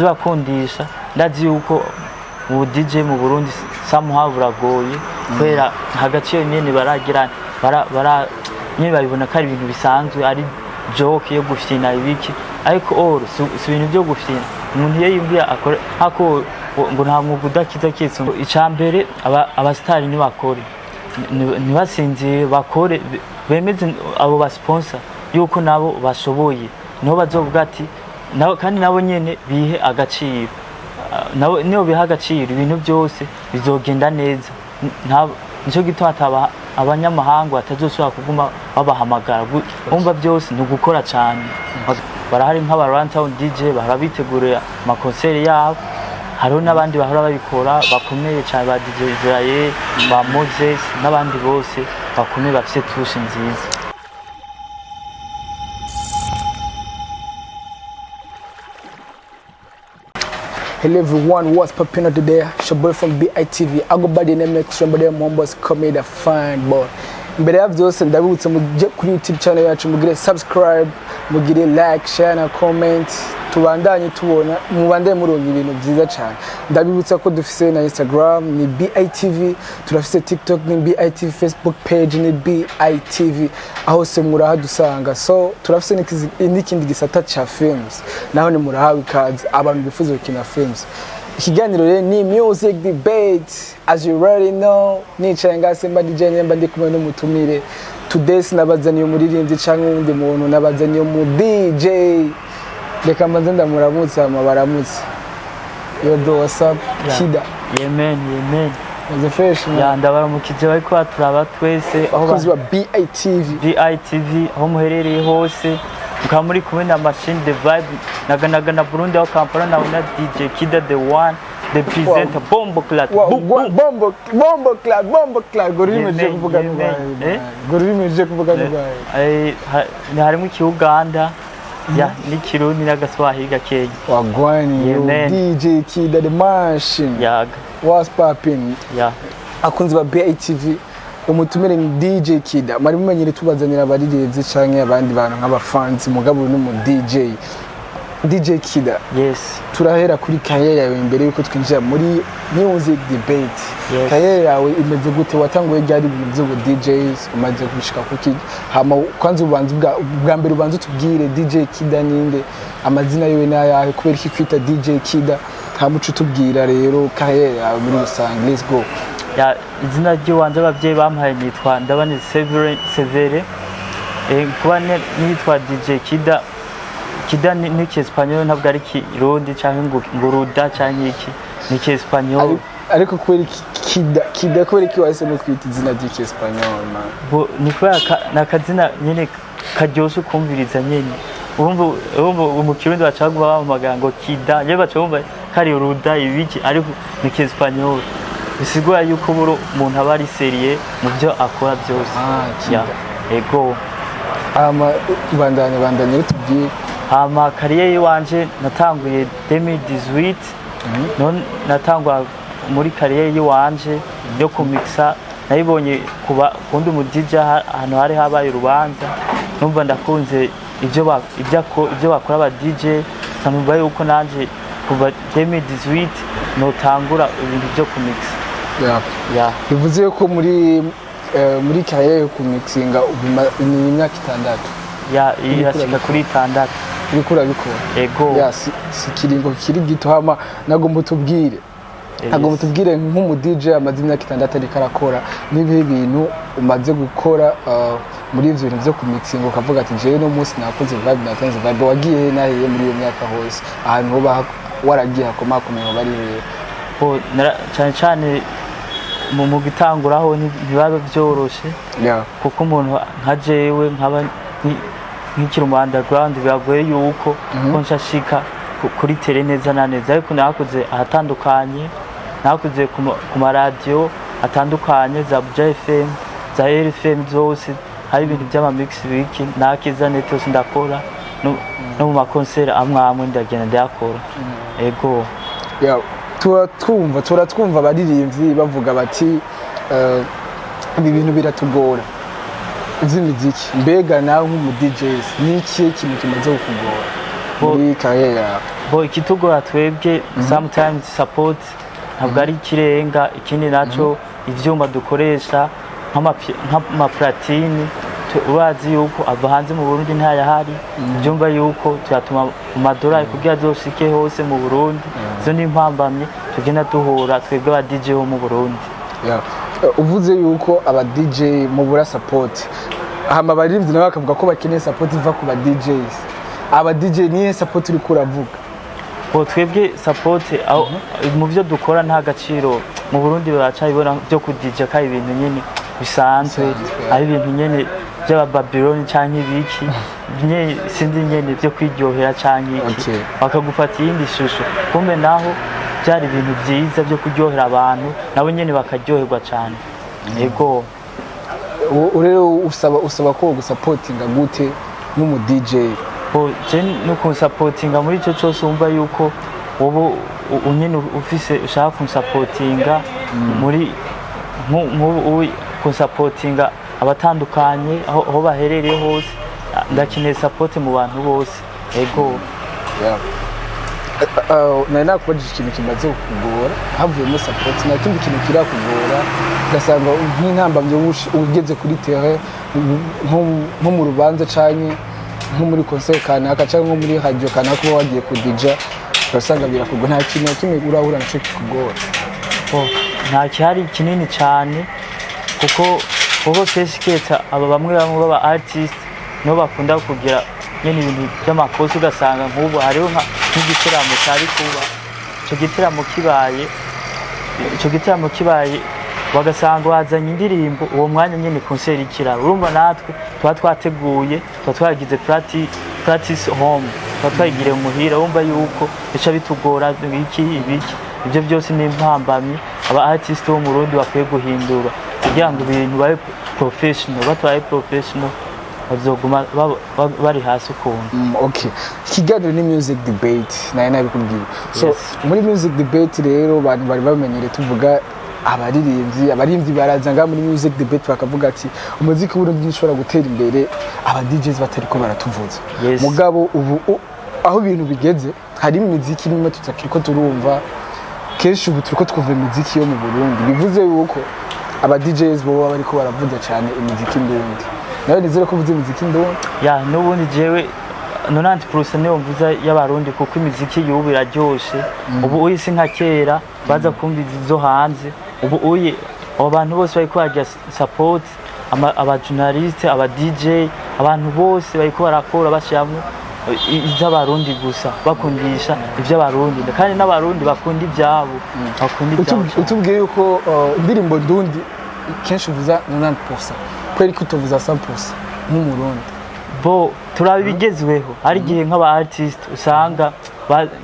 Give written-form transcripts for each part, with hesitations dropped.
Bakundisha, ndazi yuko ubu DJ mu Burundi somehow buragoye, kubera hagati nyene baragira bara nyene babibona ko ari ibintu bisanzwe, ari joke yo gufyina ibiki, ariko or si ibintu byo gufyina. Umuntu iyo yumviye akore hako ngo nta mwuga udakiza kitse. Icya mbere, abasitari ntibakore, ntibasinzire, bakore, bemeze abo ba sponsor yuko nabo bashoboye, niho bazovuga ati nabo, kandi nabo nyene bihe agaciro. Nabo niyo biha agaciro, ibintu byose bizogenda neza. Nico gituma ataba abanyamahanga batazosubira kuguma babahamagara. Umva, byose ni ugukora cyane. Barahari nk'aba Runtown DJ bahora bitegurira amakonseri yabo, hariho n'abandi bahora babikora bakomeye cyane, ba DJ Israel, ba Moses n'abandi bose bakomeye bafise touche nziza. Hello everyone, what's popping out today? It's your boy from BITV. I go by the name Extreme, but them boys call me the fine boy. Mbere ya byose, ndabibutse mujye kuri YouTube channel yacu, mugire subscribe, mugire like, share na comment, tubandanye tubona mubandanye muronka ibintu byiza cyane. Ndabibutsa ko dufise na Instagram ni BITV, turafise TikTok ni BITV, Facebook page ni BITV, aho se murahadusanga. So turafise n'ikindi gisata ca films, naho ni murahawe ikaze abantu bifuza gukina films. Ikiganiro rero ni music debate. As you already know, nicaye ngase mba DJ, mba ndi kumwe n'umutumire. Today sinabazaniye umuririmbyi canke uwundi muntu, nabazaniye umu DJ. Reka mbanze ndamuramutse hama baramutse. Yo bro, what's up? Kida. Yeah man, yeah man. Meze fresh, man. Ya, ndabaramukije bariko baturaba twese aho Abakozi ba BITV. BITV, aho muherereye hose, mukaba muri kumwe na Machine the Vibe naganaga na Burundi, aho Kampala nawe na DJ Kida the one, the presenter, Bombo Clat. Wa, wa, bombo bombo clap, bombo clap. Ngo rurimi je kuvuga Yemen, n'urwaye? eh? Ngo rurimi je kuvuga n'urwaye? Harimo ikiuganda ya n'ikirundi n'agaswahili gakeya. Wagwan. Yeah, man. DJ Kida the machine. Yaga. What's popping? Ya. Akunzi ba BITV, umutumire ni DJ Kida. Mwari mumenyere tubazanira abaririmbyi canke abandi bantu nk'abafansi, mugabo ni mu DJ. DJ Kida, Yes. turahera kuri carrière yawe imbere yuko twinjira muri music debate. Yes. Carrière yawe imeze gute? Watanguye ryari ibintu by'ubu DJs? Umaze gushika kuki? Hama kwanza ubanza bwa mbere ubanza utubwire DJ Kida ninde, amazina yiwe n'ayahe, kubera iki kwita DJ Kida, hama uce utubwira rero carrière yawe muri rusange. Let's go. Ya, izina ry'iwanje abavyeyi bampaye nitwa Ndabane Severe. Kuba nitwa DJ Kida, Kida ni Kiespanyol, ntabwo ari Kirundi canke ngo nguruda canke iki, ni Kiespanyol. Ariko kubera iki Kida? Kida, kubera iki wahisemo kwita izina ry'Ikiespanyol, man? Bo, ni kubera ni akazina nyene karyoshe kumviriza nyene. Urumva mu Kirundi baca baguma bampamagara ngo Kida, nyene baca bumva kari uruda ibiki, ariko ni Kiespanyol, bisigura yuko buro umuntu aba ari sérieux mu byo akora byose. Ah, Kida. Ya, ego. Hama bandanye, bandanye utubwire. Hama carrière yiwanje natanguye 2018, none natangwa muri carrière yiwanje yo kumixa, nayibonye kuba kundi umu DJ ahantu hari habaye urubanza, numva ndakunze ibyo bakora aba DJ, numva yuko nanje kuva 2018 notangura ibintu byo kumixa. Ya. Bivuze ko muri carrière yo kumixinga ni imyaka 6? Ya, irashika kuri 6. Uriko urabikora? Ego. Ya, si kiringo kiri gito. Hama nagomba utubwire, nagomba utubwire nk'umu DJ amaze imyaka 6 ariko arakora, n'ibihe bintu umaze gukora muri ivyo bintu vyo kumixinga, ukavuga ati jewe no munsi nakoze vibe, natanze vibe. Wagiye he nahiye muri iyo myaka hose, ahantu hoba waragiye hakomakomeye hoba ari hehe? Bo, cyane cyane mu gutanguraho ntibiba byoroshe, kuko umuntu nka jewe nkaba nkikiri mu underground, biragoye yuko ko nshashika kuri terrain neza na neza, ariko nakoze ahatandukanye, nakoze ku maradiyo atandukanye, za Buja FM, za RFM zose, hari ibintu by'amamix biki nakiza net yose ndakora, no mu makonseri amwe amwe ndagenda ndayakora, ego. Yeah, turatwumva abaririmbyi bavuga bati ibi bintu biratugora iby'imiziki. Mbega nawe nk'umu DJs, ni ikihe kintu kimaze kukugora? Muri carrière yawe? Bo, ikitugora twebwe sometimes support ntabwo ari ikirenga. Ikindi naco, ivyuma dukoresha nk'ama platine, urazi yuko ava hanze, mu Burundi ntayahari. Ivyumva yuko tuyatuma mu madolari kugira azoshike hose mu Burundi. Izo ni impambamye tugenda duhura twebwe aba DJ bo mu Burundi. Yeah. Uvuze yuko aba DJ mubura support, hama abaririmbyi nabo bakavuga ko bakeneye support iva ku ba DJs. Aba DJ, niye support uriko uravuga? Bo, twebwe support aho mu byo dukora nta gaciro mu Burundi baracabibona byo kudija ko ari ibintu nyene bisanzwe, Bisanzwe, ari ibintu nyene by'abababiloni canke ibiki nyene, sinzi nyene, byo kwiryohera canke iki. Bakagufata iyindi shusho, kumbe naho byari ibintu byiza byo kuryohera abantu, nabo nyene bakaryoherwa cane, yego. Rero usaba ko gusapotinga gute nk'umu DJ? Bo, je no kunsapotinga muri ico cose wumva yuko wowe nyene ufise ushaka kunsapotinga muri nk'ubu kunsapotinga abatandukanye aho baherereye hose, ndakeneye support mu bantu bose, ego. Yeah. Nari nakubajije ikintu kimaze kukugora, havuyemo support, nta kindi kintu kirakugora ugasanga nk'intambamyi ugeze kuri terrain, nko mu rubanza canke nko muri concert kanaka canke nko muri radio kanaka uba wagiye kudija, ugasanga birakugora? Nta kintu na kimwe urahura naco kikugora? Bo, nta gihari kinini cyane, kuko kenshi keretse aba bamwe bamwe b'aba artist nibo bakunda kugira nyene ibintu by'amakosa. Ugasanga nk'ubu hariho nk'igiteramo cyari kuba, ico giteramo kibaye bagasanga bazanye indirimbo uwo mwanya nyene concert ikiraro. Urumva natwe tuba twateguye, tuba twagize practice home, tuba twayigiriye muhira. Wumva yuko bica bitugora ibiki ibiki. Ibyo byose ni impambamyi aba artist bo mu Burundi bakwiye guhindura kugira ngo ibintu babe professional. Batabaye professional bazoguma bari hasi ukuntu. Okay, ikiganiro ni music debate, nayo nabikubwiye. So muri music debate rero, abantu bari bamenyereye tuvuga abaririmbyi baraza ngaha muri music debate bakavuga ati umuziki w'Uburundi ntushobora gutera imbere aba DJs batariko baratuvuza. Mugabo ubu aho ibintu bigeze, hari imiziki imwe tutakiriko turumva kenshi. Ubu turiko twumva imiziki yo mu Burundi, bivuze yuko aba DJs bo bariko baravuza cyane imiziki ndundi. Nawe nizere ko uvuze imiziki ndundi. Ya, n'ubundi jewe 90% niyo mvuza y'Abarundi, kuko imiziki y'ubu iraryoshe. Ubu uyi si nka kera baza kumva izo hanze. Ubu uyi abo bantu bose bariko baragira support, aba journaliste, aba DJ, abantu bose bariko barakora bashiramwo iz'Abarundi gusa, bakundisha ivy'Abarundi, kandi n'Abarundi bakunda ivyabo, bakunda ivyabo cane. Utubwiye yuko indirimbo ndundi kenshi uvuza 90%, kubera ko utuvuza 100% nk'Umurundi? Bo, turaba ibigezweho. Hari igihe nk'aba artist usanga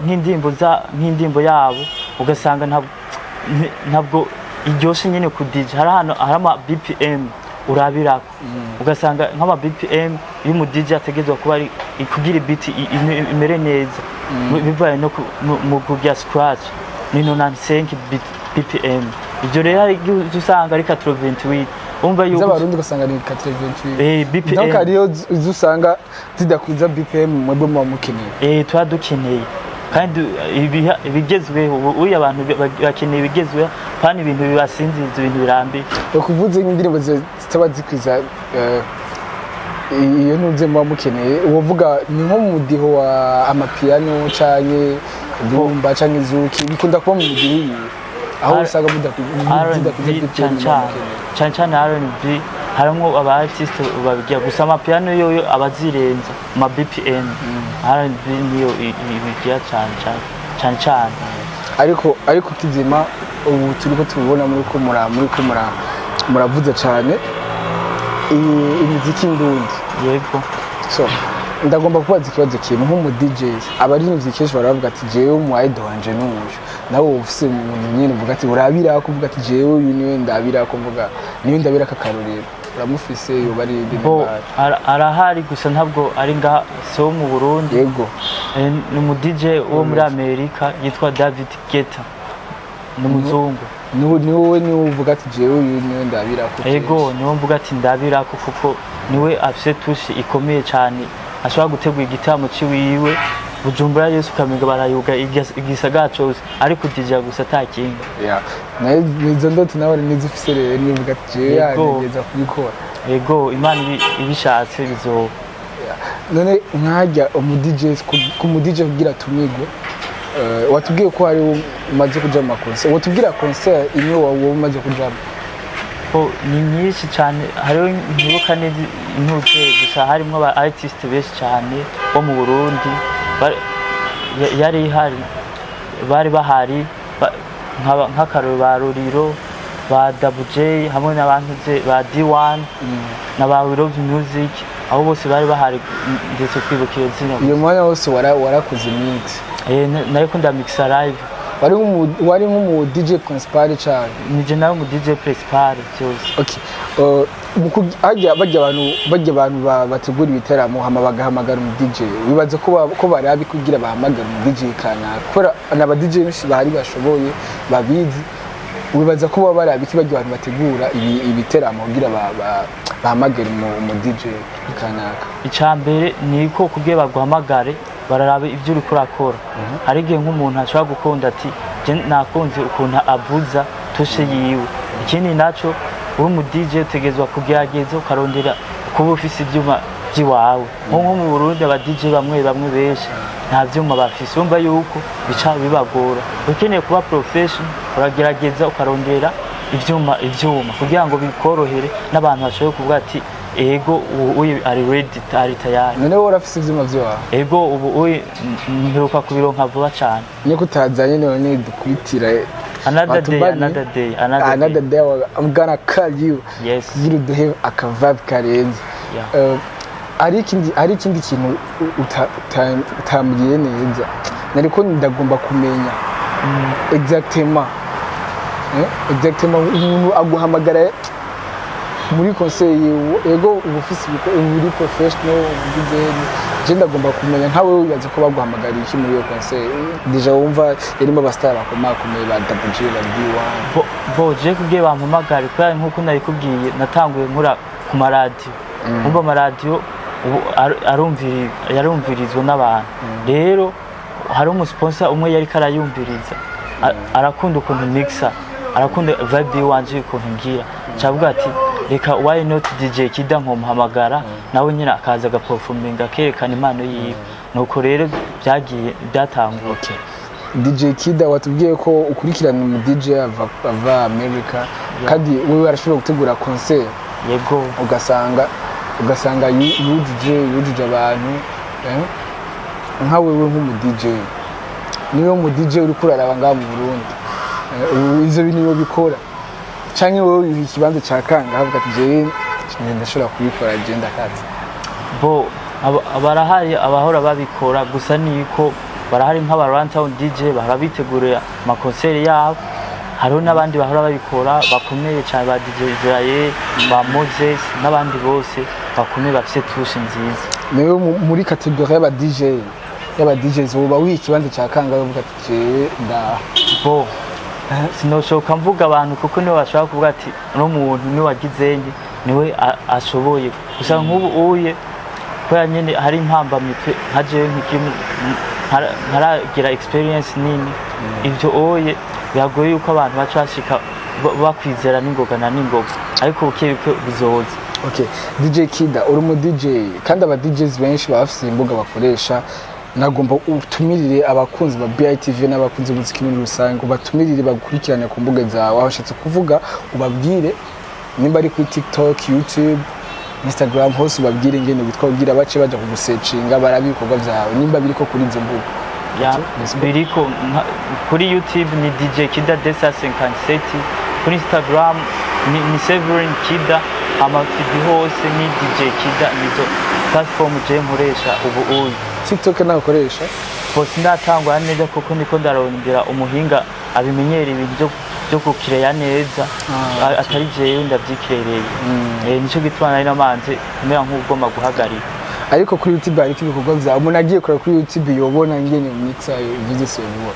nk'indirimbo za nk'indirimbo yabo ugasanga ntabwo iryoshe nyine ku DJ. Hari ahantu hari ama BPM urabirako, ugasanga nk'ama BPM y'umu DJ ategerezwa kuba ari kugira beat imere neza bivaye no mu kugira scratch ni 95 BPM. Ibyo rero hari igihe uza usanga ari 88, umva yuko Z'Abarundi ugasanga ni 88. BPM. Donc hariyo izo usanga zidakwiza BPM mwebwe muba mukeneye. Tuba dukeneye kandi ibigezweho. Ubu uyu abantu bakeneye ibigezweho, kandi ibintu bibasinziriza, ibintu birambiye. Ukuvuze nk'indirimbo zitaba zikwiza iyo ntuze muba mukeneye, uwovuga ni nko mu mudiho wa amapiano canke rumba canke zouk, bikunda kuba mu mudiho wiwe aho usanga R&B. zidakwiza BPM cane muba cane mukeneye. Cane cane R&B, harimwo aba artiste babigira gusa. Amapiano yoyo abazirenza ama BPM. R&B niyo ibigira cane cane cane cane. Ariko kizima ubu turiko tubona muri ko muravuza cane imiziki ndundi. Yego. So ndagomba kubaza ikibazo kimwe nk'umu DJ. Abaririmbyi kenshi baravuga ati jewe umu idol wanje n'uyu. Nawe wowe ufise umuntu nyene uvuga ati urabira ko uvuga ati jewe uyu niwe ndabira ko mvuga, niwe ndabira ko akarorero, uramufise? Yoba ari inde? Bo, arahari, gusa ntabwo ari ngaha, si wo mu Burundi. Ni umu DJ wo muri Amerika yitwa David Guetta, ni umuzungu. Ni wowe niwe uvuga ati jewe uyu niwe ndabira ko? Ego, niwo mvuga ati ndabirako, kuko niwe afise touche ikomeye cyane, ashobora gutegura igitaramo ciwiwe. Bujumbura yose ukamenga barayuga igisagara cose, ariko DJ gusa atakindi. Yeah. Nayo nizo ndoto nawe nizo ufise rero, nivuga ati jewe yanegeza kubikora. Yego, Imana ibishatse bizoba. None nkajya umu DJ, ku mu DJ kugira atumigwe, watubwiye ko hari umaze kuja mu ma concert, watubwira concert imwe wowe umaze kujamo? Ko ni nyinshi cyane, hariho ntibuka neza intuze, gusa harimo aba artist benshi cyane bo mu Burundi yari ihari, bari bahari, nk'akarorero ba Ruriro, ba Double J, hamwe n'abantu ba D1 na ba We Love Music, abo bose bari bahari, ndetse kwibuka iyo zina. Iyo mwanya wose warakoze mix? Nariko ndamixa live. Wari nk'umu DJ principal cyane? Nije nawe mu DJ principal byose. Okay. Hajya bajya abantu bategura ibiteramo hama bagahamagara umu DJ, wibaza ko barabi kugira bahamagara umu DJ kanaka, kubera n'aba DJ benshi bahari bashoboye babizi, wibaza ko baba barabi ki bajya abantu bategura ibiteramo kugira bahamagare umu DJ kanaka? Icya mbere ni ko kugira baguhamagare bararaba ibyo uriko urakora. Hari igihe nk'umuntu ashobora gukunda ati: "Je nakunze ukuntu avuza touche yiwe." Ikindi naco, uri umu DJ utegerezwa kugerageza ukarondera kuba ufise ivyuma by'iwawe. Nko mu Burundi aba DJ bamwe bamwe benshi nta vyuma bafise, urumva yuko bica bibagora. Ukeneye kuba professional, uragerageza ukarondera ivyuma kugira ngo bikorohere n'abantu bashobore kuvuga ati: "Ego, ubu uyu ari ready, ari tayari." None wowe urafise ivyuma vyawe? Ego, ubu uyu mperuka kubironka vuba cane. Niyo utazanye none dukubitira. Another day. Watubanye? Another day, another Another day. day I'm gonna call you Yes. kugira uduhe aka vibe karenze. Hari ikindi kintu utambwiye neza, nariko ndagomba kumenya exactement, exactement umuntu aguhamagara muri concert, yego uba ufise uba uri professional, ugize, je ndagomba kumenya nkawe wibaza ko baguhamagariye iki muri iyo concert? Déjà wumva yarimo aba star bakomakomeye, ba Double J, ba D1. Bo je kubwiye bampamagare, kubera nkuko nabikubwiye natanguye nkora ku maradiyo, umva amaradiyo ubu yarumvirizwa n'abantu. Rero hari umu sponsor umwe yariko arayumviriza, arakunda ukuntu mixa, arakunda vibe yiwanje ukuntu ngira, cavuga ati: "Reka, why not DJ Kida nkomuhamagara nawe nyine akaza agaperforminga, akerekana impano yiwe." Nuko rero byagiye byatanguye. Okay. DJ Kida, watubwiye ko ukurikirana umu DJ ava America, kandi wewe arashobora gutegura concert. Yego. Ugasanga yujuje abantu, Nka wewe nk'umu DJ, niwe mu DJ uri kuraraba ngaha mu Burundi, ubu ivyo bintu niwe bikora, canke wewe wiha ikibanza ca kanga havuga ati: "Jewe ndashobora kubikora, je ndakaza"? Bo barahari abahora babikora, gusa niko barahari nk'aba Runtown DJ bahora bitegurira ama concert yabo. Hariho n'abandi bahora babikora bakomeye cyane, ba DJ Israel, ba Moses n'abandi bose bakomeye bafite touche nziza. Niwe muri catégorie y'aba DJs woba wiha ikibanza ca kanga uvuga ati: "Jewe nda"? Bo sinoshoka mvuga abantu, kuko niwe bashobora kuvuga ati: "Uno muntu niwe wagize enye, niwe ashoboye." Gusa nk'ubu uye kubera nyine hari impambamyi, twe nka jewe nkikiri ntaragira experience nini, ibyo oye biragoye yuko abantu baca bashika bakwizera n'ingoga na n'ingoga, ariko buke buke bizoza. Okay, DJ Kida, uri umu DJ, kandi aba DJs benshi baba bafise imbuga bakoresha. Nagomba utumirire abakunzi ba BITV n'abakunzi b'umuziki muri rusange, ubatumirire bagukurikirane ku mbuga zawe. Aho ushatse kuvuga, ubabwire nimba ari kuri TikTok, YouTube, Instagram, hose ubabwire ingene witwa kugira bace baja kugusecinga barabe ibikorwa vyawe nimba biriko kuri izo mbuga. Ya. Let's go. Biriko kuri YouTube ni DJ Kida Desa 57, kuri Instagram ni Severin Kida, amafidi hose ni DJ Kida. Nizo platform je nkoresha ubu uyu. TikTok nawe ukoresha? Bose ndatangura neza, kuko niko ndarondera umuhinga abimenyera ibintu byo kukireya neza, atari jewe ndavyikirereye. Nico gituma nari namanze kumera nk'ugomba guhagarika. Ariko kuri YouTube hariko ibikorwa vyawe, umuntu agiye kureba kuri YouTube yobona ingene mixa ivuze sevura?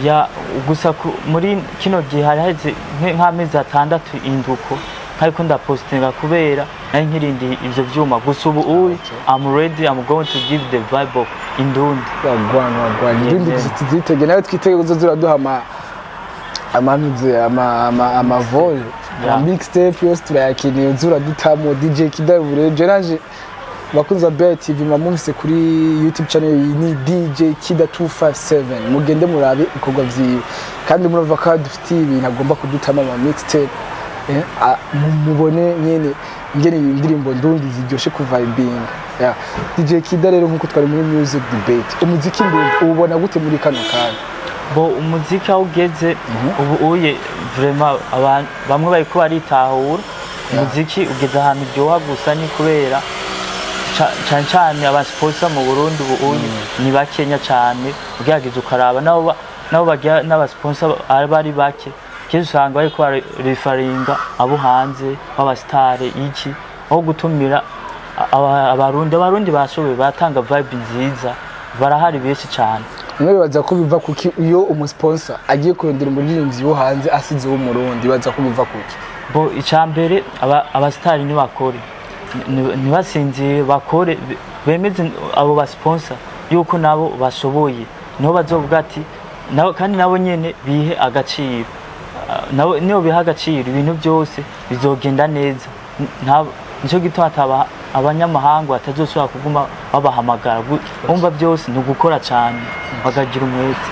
Ya, gusa muri kino gihe hari haheze nk'amezi 6 induko nkariko ndapostinga, kubera nari nkirindiye ivyo vyuma. Gusa ubu uyu I'm ready, I'm going to give the vibe of Indundi. Wagwan, wagwan. Indundi. Yeah. Tuzitege nawe, twitege kuzo ziraduha ama amanuze ama vol ama mixtape yose turayakeneye, uzuradutamo DJ Kida. Je nanje bakunzi ba BTV, mwamumvise kuri YouTube channel ni DJ Kida 257, mugende murabe ibikorwa vyiwe. Kandi murumva ko dufitiye ibintu agomba kudutamo, ama mixtape, mubone nyene ingene iyi ndirimbo ndundi ziryoshe kuvibinga. Yeah. DJ Kida rero, nkuko twari muri music debate, umuziki ndundi uwubona gute muri kano kanya? Bo, umuziki aho ugeze ubu uye, vraiment abantu bamwe bariko baritahura. Umuziki ugeze ahantu uryoha, gusa ni kubera cane cane abasponsor mu Burundi ubu uye ni bakenya cane. Ugerageza ukaraba nabo nabo bagira n'abasponsor aba ari bake. Kenshi usanga bariko barifaringa abo hanze b'abasitare iki, aho gutumira Abarundi. Abarundi bashoboye, baratanga vibe nziza, barahari benshi cane. None bibaza ko biva kuki iyo umusponsor agiye kurondera umuririmbyi wo hanze asize uw'Umurundi? Bibaza ko biva kuki? Bo, icambere abasitari ntibakore, ntibasinzire, bakore, bemeze abo basponsor yuko nabo bashoboye, niho bazovuga ati nabo. Kandi nabo nyene bihe agaciro. Nabo niyo biha agaciro, ibintu byose bizogenda neza. Nico gituma ataba abanyamahanga batazosubira kuguma babahamagara. Umva, byose ni ugukora cane, bakagira umwete.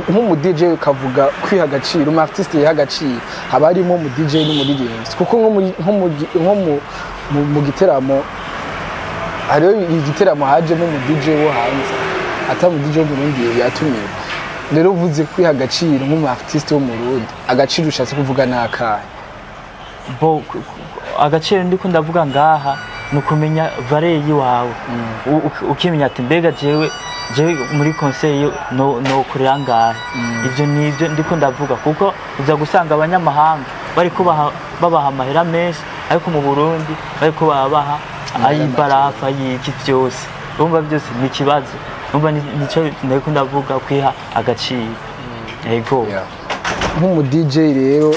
Nk'umu DJ ukavuga kwiha agaciro, umu artiste yiha agaciro, haba harimo umu DJ n'umuririmbyi, kuko nko mu giteramo, hariho igiteramo hajemo umu DJ wo hanze, atari umu DJ wo mu Burundi yatumiwe. Rero uvuze kwiha agaciro nk'umu artiste wo mu Burundi, agaciro ushatse kuvuga ni akahe? Bo, agaciro ndiko ndavuga ngaha ni ukumenya valeur yiwawe. Ukimenya ati mbega jewe muri conseil no nokorera ngahe. Ivyo nivyo ndiko ndavuga, kuko uza gusanga abanyamahanga bariko babaha amahera menshi, ariko mu Burundi bariko babaha ay'ibarafu, ay'iki vyose. Urumva byose ni ikibazo. Urumva nico ndiko ndavuga, kwiha agaciro, yego. Nk'umu DJ rero,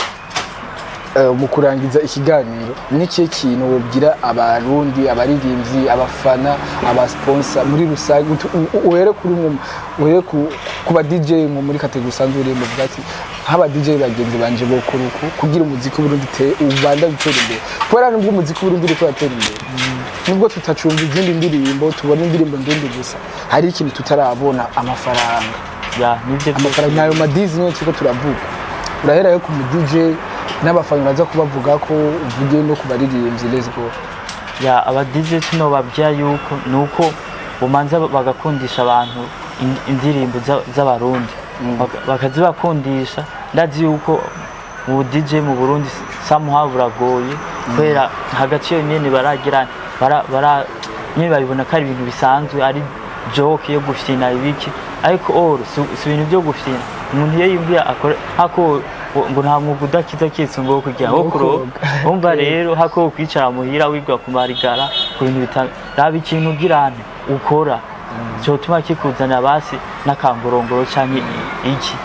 mu kurangiza ikiganiro, ni ikihe kintu wobwira Abarundi, abaririmbyi, abafana, abasponsor muri rusange? Uhere kuri umwe, uhere ku ba DJ nko muri catégorie usanzwe urimo, uvuga ati nk'aba DJ bagenzi banje bokora uku kugira umuziki w'Uburundi ubanda gutera imbere, kubera nubwo umuziki w'Uburundi uriko uratera imbere, nubwo tutacumva izindi ndirimbo, tubona indirimbo ndundi gusa, hari ikintu tutarabona: amafaranga. Ya, nivyo. Amafaranga nayo madizi niyo turiko turavuga. Uraherayo ku mu DJ n'abafana baza kubavuga ko uvuge no ku baririmbyi. Let's go. Ya, aba DJ tuno babwira yuko nuko bumanza bagakundisha abantu indirimbo z'Abarundi, bakazibakundisha. Ndazi yuko ubu DJ mu Burundi somehow buragoye, kubera hagati nyene baragira bara nyene babibona ko ari ibintu bisanzwe, ari joke yo gufyina ibiki, ariko or si ibintu byo gufyina. Umuntu iyo yumviye akora hako ngo nta mwuga udakiza keretse ngo wo kugira wo kuroga. Umva rero, hako kwicara muhira wigwa ku marigara ku bintu bitanga, raba ikintu ugirane ukora cyotuma kikuzanira basi n'akangorongoro canke iki.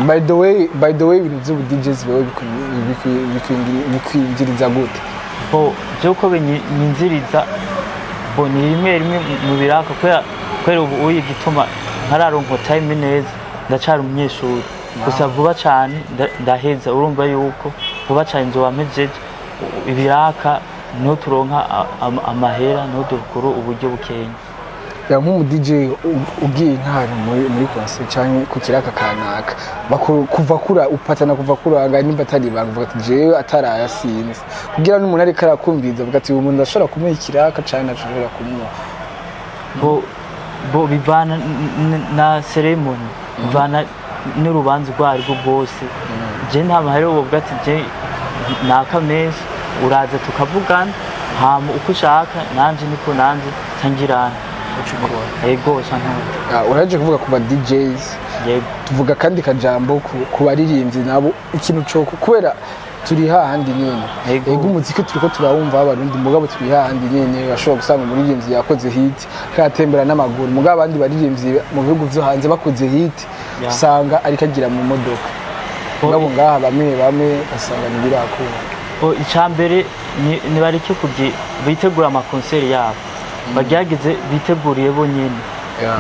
By the way, ibintu by'ubu DJs wewe bikwinjiriza gute? Bo, byuko binyinziriza, bo, ni rimwe rimwe mu biraka, kubera ubu uyi gituma ntararonka time neza, ndacari umunyeshuri. Gusa vuba cane ndaheza. Urumva yuko vuba cane nzoba mpejeje. Ibiraka niho turonka amahera, niho dukura uburyo bukenya. Ya, nk'umu DJ ugiye nk'ahantu muri concert canke ku kiraka kanaka, kuva kura upatana, kuva kuranga, nimba atari ibanga, uvuga ati jewe ataraya sinzi, kugira n'umuntu ariko arakumviriza avuga ati uyu muntu ndashobora kumuha ikiraka canke ntashobora kumuha. Bo, bivana na cérémonie, bivana n'urubanza urwo arirwo rwose. Je nta mahera wovuga ati je naka menshi. Uraza tukavugana, hama uko ushaka nanje niko nanje ncangirana. Yego, canke Ah, uraje kuvuga ku ba DJs. Yego. Tuvuga kandi kajambo ku baririmbyi nabo, ikintu cyo kubera turi hahandi nyene. Yego. Yego, umuziki turiko turawumva Abarundi, mugabo turi hahandi nyene. Bashobora gusanga umuririmbyi yakoze hit katembera n'amaguru, mugabo abandi baririmbyi mu bihugu vyo hanze bakoze hit usanga ariko agira mu modoka. Mugabo ngaha bamwe bamwe basanga ntibirakunda. Bo, icambere nibareke bitegura amakonseri yabo, bagerageze biteguriye bo nyene.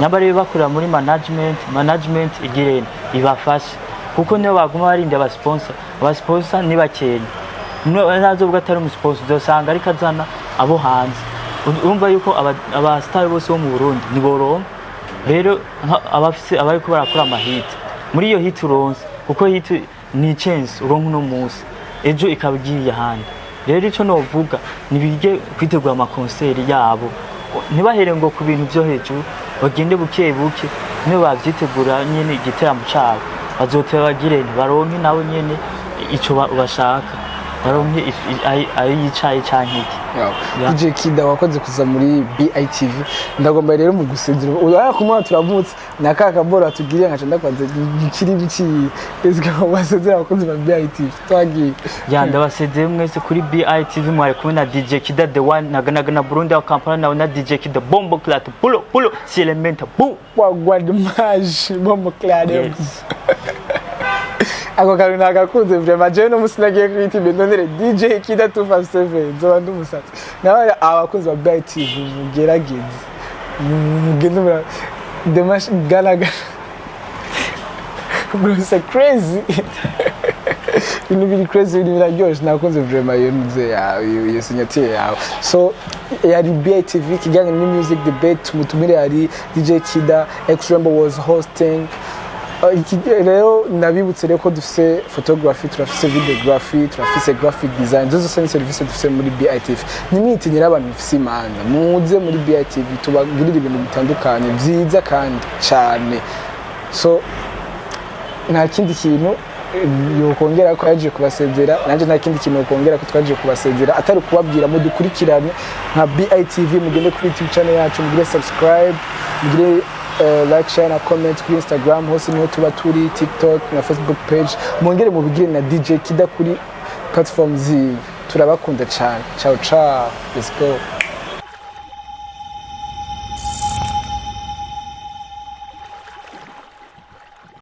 Nyamba rero bakorera muri management, management igirene ibafashe, kuko niyo baguma barinda aba sponsor, aba sponsor ni bakenya. Nazovuga atari umu sponsor, uzosanga ariko azana abo hanze. Urumva yuko aba star bose bo mu Burundi niboronka. Rero abafise, abariko barakora ama hit, muri iyo hit uronse, kuko hit ni chance uronka uno munsi, ejo ikaba igiye ahandi. Rero ico novuga, nibige kwitegura ama concert yabo, ntibahere ngo ku bintu vyo hejuru, bagende buke buke. Niyo bavyitegura nyene igiteramo cabo, bazoteba bagire baronke nabo nyene ico bashaka, baronke ayo yicaye canke iki. Yeah. DJ Kida, wakoze kuza muri BITV. Ndagomba rero mu gusezera, uraya kumwe turamutse na ka kaboro atugiriye, nkaca ndakwanze ikiri biki. Let's go, basezera abakozi ba BITV, twagiye. Ya, ndabasezeye mwese kuri BITV. Mwari kumwe na DJ Kida the one naganagana Burundi wa Kampala, nawe na DJ Kida Bombo Clat pulo pulo si elementa bu. Wagwan maje bombo clare. Yes. Ako kantu nagakunze vraiment. Jewe no musi nagiye kuri YouTube ndondere DJ Kida 257, nzoba ndi umusatsi. Nawe abakunzi ba BITV, mugerageze mugende mura demash gana gana. Bro, it's crazy, ibintu biri crazy, ibintu biraryoshe. Nakunze vraiment iyo ntuze yawe, iyo signature yawe. So yari BITV, ikiganiro ni Music Debate. Umutumire yari DJ Kida, X Rambo was hosting. Rero nabibutse rero ko dufise photography, turafise videography, turafise graphic design. Zo zose ni service dufise muri BITV. Ntimwitinyire abantu mufise imanza, muze muri BITV tubagirire ibintu bitandukanye vyiza kandi cane. So nta kindi kintu yokongera ko yaje kubasezera, nanjye nta kindi kintu yokongera ko twaje kubasezera atari kubabwira mudukurikirane nka BITV. Mugende kuri YouTube channel yacu, mugire subscribe, mugire like, share na comment. Kuri Instagram hose niho tuba turi, TikTok na Facebook page. Mwongere mubigire na DJ Kida kuri platform ziwe. Turabakunda cyane. Ciao ciao, let's go.